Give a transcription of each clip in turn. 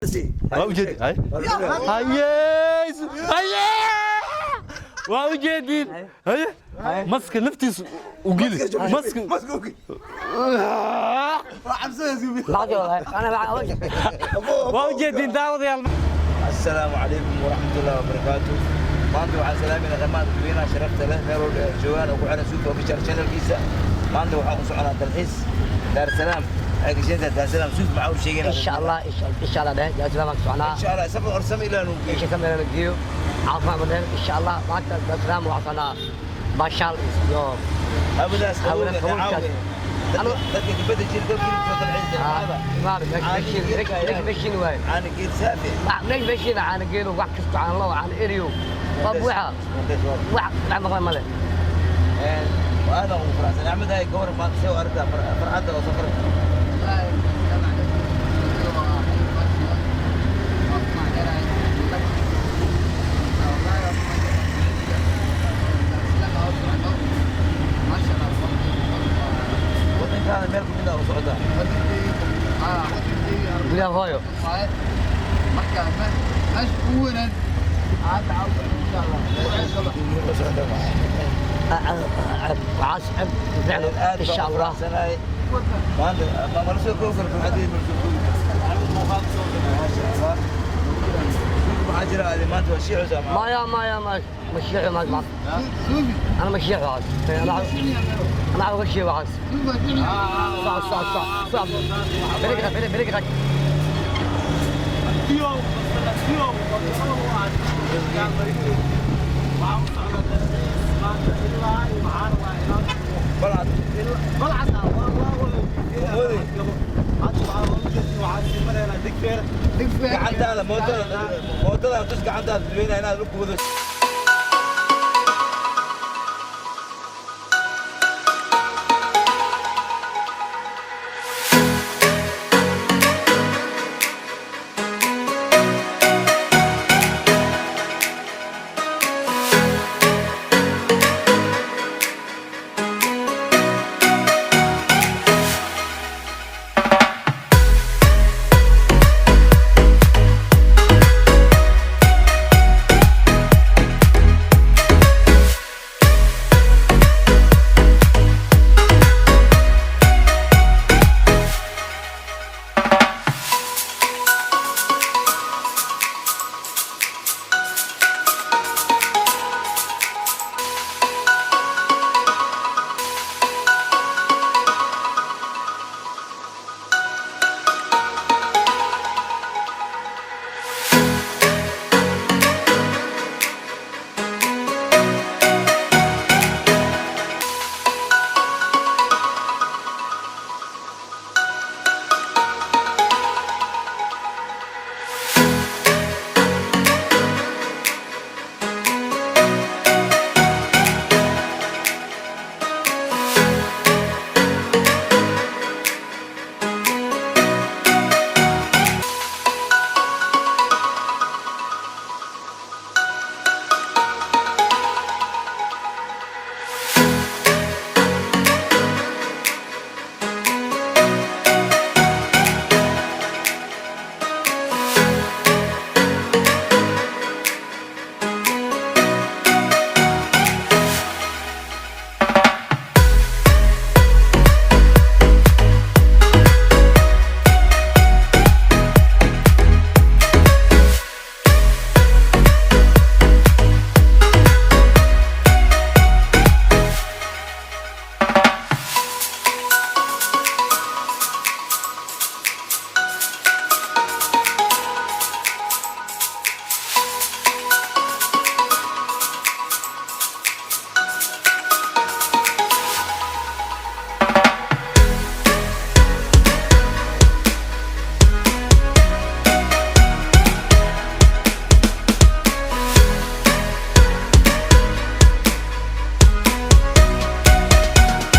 Waa ujeedi, hay haye haye, waa ujeedin. Haye, maska naftiisa u geli maska. Waa ujeedin, daawadayaal. Asalaamu calaykum waraxmatullahi wabarakaatu. Maanta waxaan salaamayna dhammaan dadweynaha sharafta leh meel walba ay joogaan oo ku xiran Suufi Official channelkiisa. Maanta waxaan u soconaa dalxiis Daar Salaam. Ay gashantaa Daar Salaam. Suufi, maxaa u sheegayna? Insha Allah, insha Allah dheh, Daar Salaam aan soconaa. Insha Allah safar orsame ilaa nuu geeyo. Insha Allah la geeyo caafimaad badan insha Allah. Maanta Daar Salaam waxaan soconaa baashaal iyo hawadaas. Hawada qabowga qabowgaas. Dadka dibadda jira dalkiisa soo dalxiis imaada. Imaada meesha meeshiin waaye. Caana geed saafi. Meesha meeshiina caana geelo, wax kasta, caana loo, caana eriyo waa buuxa, wax wax maqan male. Aad aan ugu faraxsan. Axmed, hay, gawar, maanta see u aragtaa farxadda oo safarka? Wadankaada meel kamid ah u socotaa. Gudaha hooyo. La socotaa. Waxaas Aad insha baan u Allah. faraxsanahay maanta. Ma mala soo koobi karo farxaddeyda, mala soo koobi karo. Maasha Allah. Maxaa jira adi maanta waa shiicusa ma? Maya, maya, maya, mashiicu ma انا مشيح waxaas, انا uga sheeg waxaas. صعب صعب صعب صعب. بريك بريك بريك. Balcad. Gacantaada mootada, mootada tus gacantaada dadweynaha inaad lug ku wado.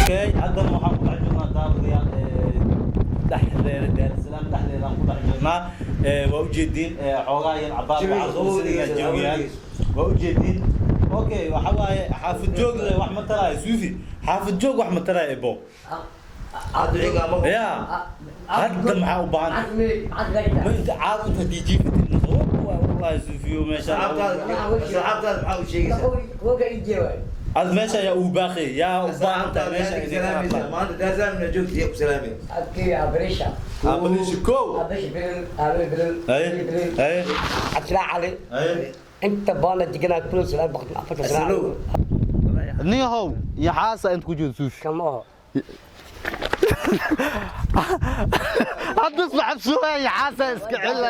Okay, haddana waxaan ku dhex jirnaa, daawadayaal, dhexdeeda Daarasalaam dhexdeedaan ku dhex jirnaa. Waa ujeediin, xoogaa yar cabaar Jawiga waxaa soo qabowgiisa, siinayaa jawigaan. qabowgiisa. Waa ujeediin. Okay, waxa waaye xaafid joog le wax ma taraayo. Suufi, xaafid joog wax ma taraayo ebo. Hadda iga ma Ya hadda maxaa u baahan ma inta caad inta dijiifatid wallahi suufiyo meesha. Asxaabtaada, asxaabtaada maxaa u sheegaysaa? Ad meesha yaa uu baaqi yaa u baahan tahay meesha Asxaabtaada inay ka salaamaysa hadlaan. Maanta Daarsalaam na joogta, yaa ku salaamay? Abalisha kow. Haye haye. Cali. Haye. Inta baana deganaa kula salaad baqti afartan sano. Asalow. Niyahow yaxaasa inta ku jiro suufi. Kama oho. Hadda isla cabsuwaa yaxaasa iska cila.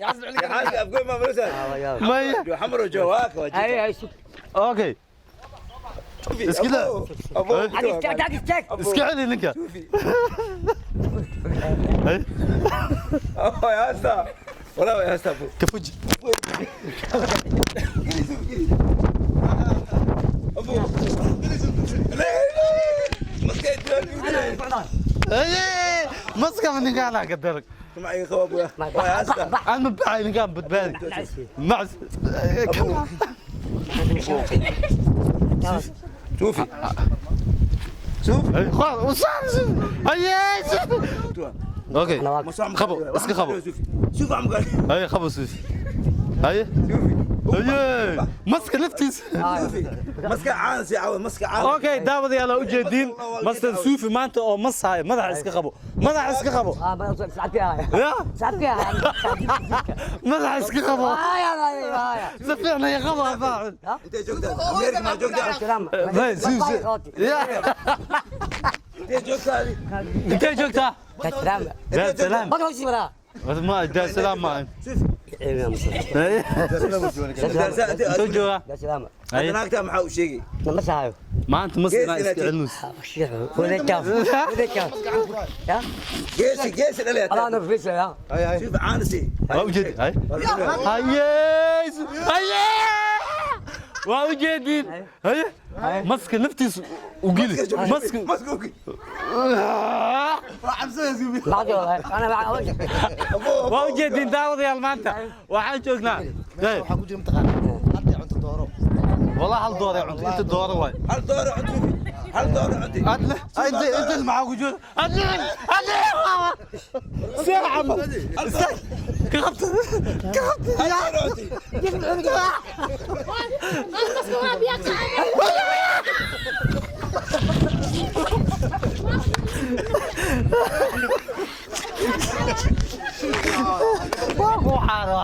Yaxaaska afgoy ma malusa. Maya. Jo xamro jo waa ka wajib. Hay hay, sug. Okay, iska daa. Abo. Ag istaag, ag istaag. Iska celi ninka. Haye. Abo ya hasta. Wala ya hasta abu. Ka fuji. Geli suuf geli. Abu. Maskay duwan. Haye, maska ninkaan ka darag. Ma iga qabo abu. Waa ya hasta. Aan ma baxay ninkaan badbaadi mac. Suufi. Suufi. خلاص وصار. هيا okay. Qabo, iska qabo. Suufi am gal. هيا qabo suufi, هيا. Suufi. هيا maska laftiisa. Suufi. Maska caan si caawa maska caan. Okay daawadayaal, waa ujeediin master suufi maanta oo mas haya. Madaxa iska qabo, madaxa iska qabo. Ah, ma sacabkii ahay. Ya. Sacabkii ahay. Madaxa iska qabo. Haya haya haya. Si fiican ya qabo faacil. Intee joogtaa? Ameerika ma joogtaa? Salaam. Bay suufi ya. Intee joogtaa adi? Intee joogtaa? Salaam. Daar salaam. Bak hawsi bara. Ma daar salaam ma. Suufi. Intee joogaa? Salaam. Hadda naagtaa maxaa u sheegay? Nama sahayo. Maanta mas inaa iska celinayso. Wada jaaf. Wada jaaf. Ya. Geesi geesi dhalay. Allah na fiisa ya. Suufi caanisi. Waa ujeedi hay haye haye, waa ujeedin haye, maska naftiisa u geli maska. Maska u geli. Lacag wallahi. Ana Waa ujeedin daawadayaal, maanta waxaan joognaa waxaa ku jira mataqaana hadda cunto dooro. Wallah hal dooro cunto, inta dooro waay. Hal dooro cunto Suufi. Hal dooro cunto. Adle inta inta maxaa ku jira? Adle adle saaca ma istaag ka qabta ka qabta. Hal dooro cunto. Waa ku xaaro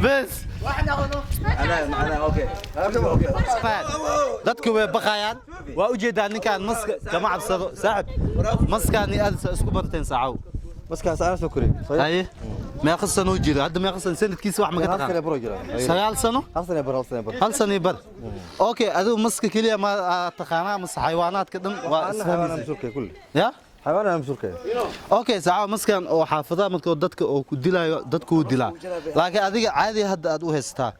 bes. Anaa macnaa okay. Okay. Dadku way baqayaan, waa ujeedaa ninkaan maska kama cabsado. Saaxib, maskaani aad isku barteen saacow? Maskaas aan soo koray. Haye, meeqa sano jiro hadda? Meeqa sano sanadkiisa wax maga Hal sano taqaan? Baro jira. 9 sano. Hal sano bar, hal sano bar. Hal sano bar, okay. Adigu maska keliya ma aad taqaanaa mase xayawaanaadka dhan waa xayawaan isfahmaysa? Masuulka kulli. Ya. Xayawaan masuulka. Okay saacow, maskan oo xaafadaha markoo dadka oo ku dilaayo dadku wuu dilaa, laakiin adiga caadi hadda aad u haysataa.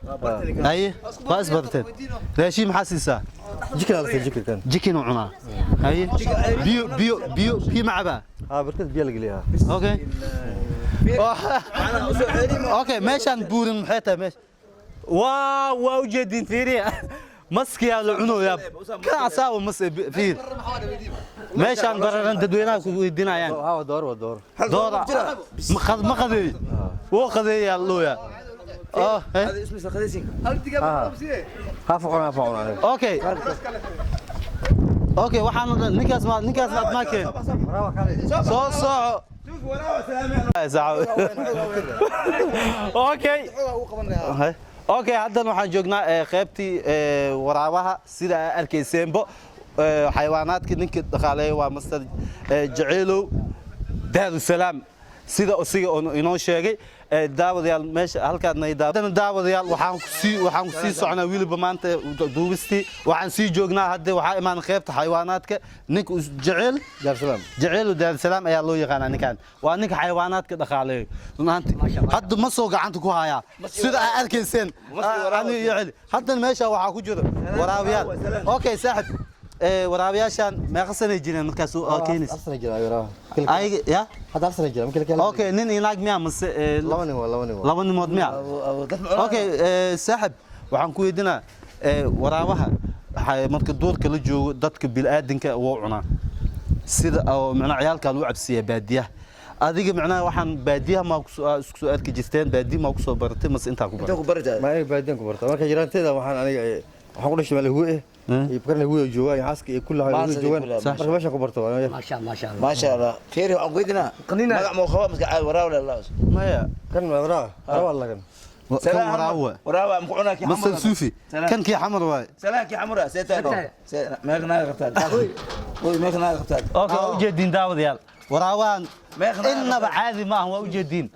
Haye, waa isbarteen. Raashin maxaa siisaa? Jikin ala jikin kan. Jikin uu cunaa. Haye, biyo biyo biyo biyo ma cabaa? Ha, barkad biyo la geliyaa. Okay. Macnaa u soo celi. Okay, meeshaan buurin maxay tahay meesha? Waa ujeedin, fiiriya, maskiyaa la cunoyaa ka asaawa mas. Fiir meeshaan bararan dadweynaha ku weydiinayaan. Ha, waa dooro, waa dooro. Hal dooro doora jira. Ma qadeey, wuu qadeeyaa looya. Oh, eh? Hada ismi saqadaysin. Ha foqon, ha foqon. Okay, waxaan ninkaas ma ninkaas maad ma keen soo soco. Suufi waraaba salaamay. Saaco. Okay okay, haddan waxaan joognaa qaybtii waraabaha sida aa arkayseenbo. Xayawaanaadka ninka dhaqaaleeya waa master Jaceylow Daarusalaam, sida isiga oo inoo sheegay. Daawadayaal, meesha halkaad haddana daawadayaal waxaan ku sii soconaa weliba maanta duubistii waxaan sii joognaa. Hadda waxaa imaan qaybta xayawaanaadka ninka Jaceyl Daarsalaam. Jaceylu Daarusalaam ayaa loo yaqaanaa. Ninkan waa ninka xayawaanaadka dhaqaaleeyo. Run ahaantii hadda ma soo gacanta ku hayaa sida aa arkayseen. Ani iyo celi haddan meesha waxaa ku jira waraabiyaal. Okay saaxib, waraabiyaashan meeqa sanay jireen markaas oo keenaysa? Hal sano jira ayuu. Ayaga ya. Hadda hal sano jira markii la keenay. Okay, nin iyo naag miyaa mase Laba nin waa, laba nin waa. Laba nimood miyaa? Okay, saaxib, waxaan ku weydiinaa waraabaha Marka duurka la joogo dadka bilaadanka wuu cunaa, sida oo macnaha ciyaalka lagu cabsiiyaa baadiyaha. Adiga macnaha waxaan baadiyaha ma isku soo arki jirteen? Baadiya ma ku soo baratay mase intaa ku Inta baratay? Ku barataa. Ma aniga baadiyan ku barta marka yaraanteeda waxaan aniga waxaan ku dhashay meel huwe iyo bakarna huwe joogaan iyo xaaska iyo kullaha Maanta huwe joogaan. kullaha. Marka meesha ku barto waa ما شاء ما شاء الله. Maasha Allah, fiiri, waxaan kuweydiinaa. Qaniina. Magac muu qabaa maska caadi waraaw leh? Maya. Kan waraa waraa lagan. Kan waraawe. Waraawa ma ku cunaa kii masal xamar? Suufi. Salaam. Kan kii xamar waaye. Salaam kii xamar ah, see tahay? See meeqa naaga qabtaa? Oy, meeqa naaga qabtaa? Okay, waa ujeediin daawadayaal, waraawahan Meeqa naaga innaba qabtaa? Caadi maaha, waa ujeediin,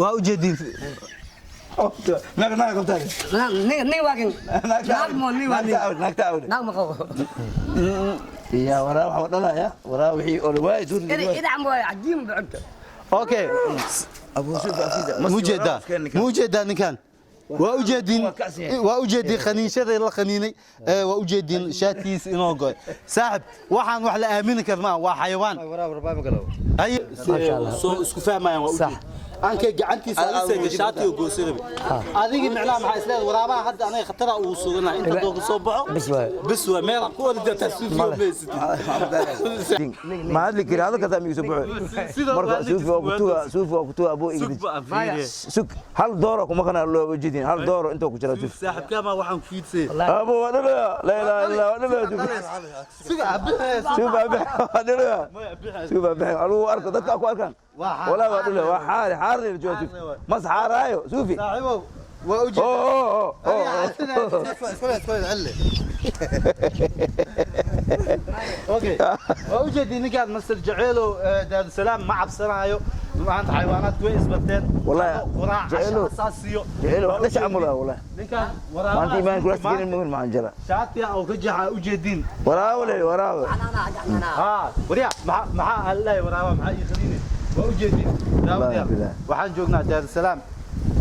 waa ujeediin. Meeqa naaga qabtaa? ني ني واكن ناق مو ني واكن. Naagta awde. ناق ما قو. Ya waraaw waxa dhalaya waraaw wixii oo waay duur. إذا إذا عم عجيب بعد. Okay. Abu Suufi afiisa. Mujeedaa, mujeedaa ninkan, waa ujeediin. Waa kacsan yahay. Waa ujeediin khaniinshada la khaniinay. Waa ujeediin shaatigiisa inoo go'ay. Saaxib, waxaan wax la aamini karmaa, waa xayawaan. Waraa waraa ma galo. Ay soo isku fahmayaan, waa ujeed aankay gacantiisa alisayga shaatiga goosanabi. Adiga micnaha maxaa isleedahay waraabaha hadda aniga khatara uu suganahay inta dooga soo baxo? Bas waay. Bas waa meel ku ordataa suufiyo meysatid. Ma hadli kari, hadalka taa miiso buuxo. Marka Suufi waa kutuga, Suufi waa kutuga abu igdi. Sug, hal dooro kuma kana loo jeedin, hal dooro inta ku jira Suufi. Saaxibkaa ma waxaan ku fiidsay. Abu waa dhalaya, la ilaha illa waa dhalaya Suufi. Suga abixees. Suufi abu waa dhalaya, Suufi abu alu arko dadka ku arkaan. Walaa waa dhalaya, waa xaari xaari la jooga Suufi, mas xaaraayo Suufi. Saaxiibow, waa ujeed. Oo oo oo. Iskole iskole cille. Okay, waa ujeedii ninkaan Master Jaceylow Daarusalaam ma cabsanaayo. Maanta xayawaanaadku way isbarteen. Wallahi, quraac Jaceylow. casho asaasiyo. Jaceyl waa dhasha camal waa wallahi. Ninkaan Maanta imaan kula siinin mugan maxaan jira. Shaatiga oo ka jaxa ujeediin. Waraawo le waraawo. أنا أنا أنا. Haa, waryaa, maxaa maxaa allahi waraaba maxaa ii khaliine? Waa ujeediin daawadayaal. Billah. Waxaan joognaa Daarusalaam,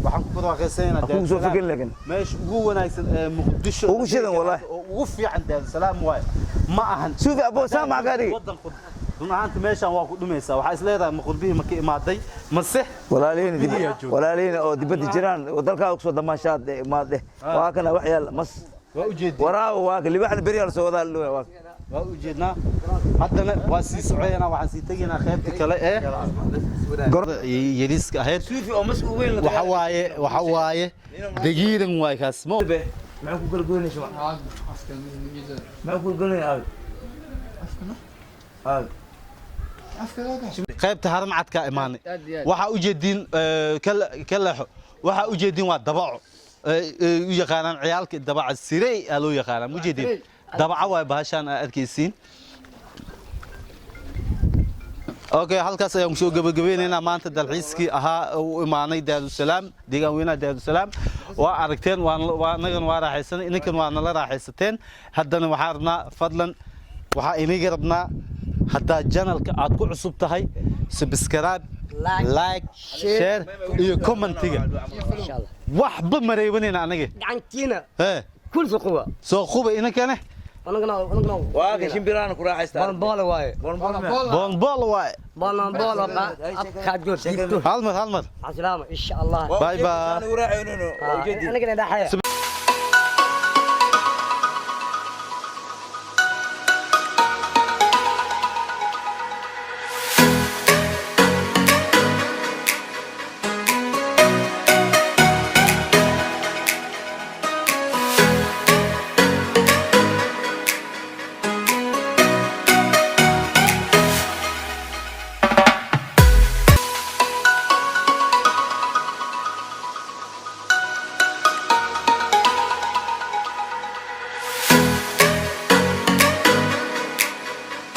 waxaan ku barwaaqaysanaynaa Kugu soo Daarusalaam. fikir laakiin. Meesha ugu wanaagsan ee Muqdisho Ugu shidan wallahi. oo ugu fiican Daarusalaam waaye, ma ahan Suufi abo saa maxaa ka dhigi? Wadan run ahaanta meeshaan waa ku dhumaysaa. Waxaa is leedahay maqurbihii ma ka imaaday mase Walaalihina dib Biyaha jooga. Walaalihina oo dibadda jiraan oo dalkaaga kusoo damaashaad maad dheh, waa kana wax yaal mas. Waa ujeedin. Waraawo waa ka libaxda beriyaal soo wadaa la waa. Waa ujeednaa. Haddana waa sii socoynaa, waxaan sii tegaynaa qaybta kale ee yariiska ahayd. Suufi oo mas weyn la. Waxa waaye, waxa waaye dagiiran waay kaas mo. Maxaa ku kala goynaysa? Maxaa ku kala goynaya aad aad? Qaybta haram cadkaa imaanay. Waxaa ujeediin ka leexo. Waxaa ujeediin waa dabaco. U yaqaanaan ciyaalka dabaca sirey aa loo yaqaanaa. Ma ujeediin dabaco waay bahashaan aa arkaysiin. Okay, halkaas ayaan kusoo gabagabeynaynaa maanta dalxiiskii ahaa u imaanay Daarusalaam, deegaan weynaha Daarusalaam. Waa aragteen, waa annagana waa raaxaysanay, idinkan waa nala raaxaysateen. Haddana waxaan rabnaa, fadlan waxaa iniga rabnaa, haddaa channelka aad ku cusub tahay, subscribe, like, share iyo commentiga. إن شاء الله. Waxba mareebanayna aniga. قعنتينا. Hee. كل في قوة. Soo quba inankane. ونقنا ونقنا. Waa ka shimbiraana ku raaxaystaa. بول بول واي. Boonbool waay. بول بول أبقى Hal mar, hal mar. مع السلامة إن شاء الله. Bye bye. Ugu raaxaynayno waa ujeedin. أنا كنا دحيا.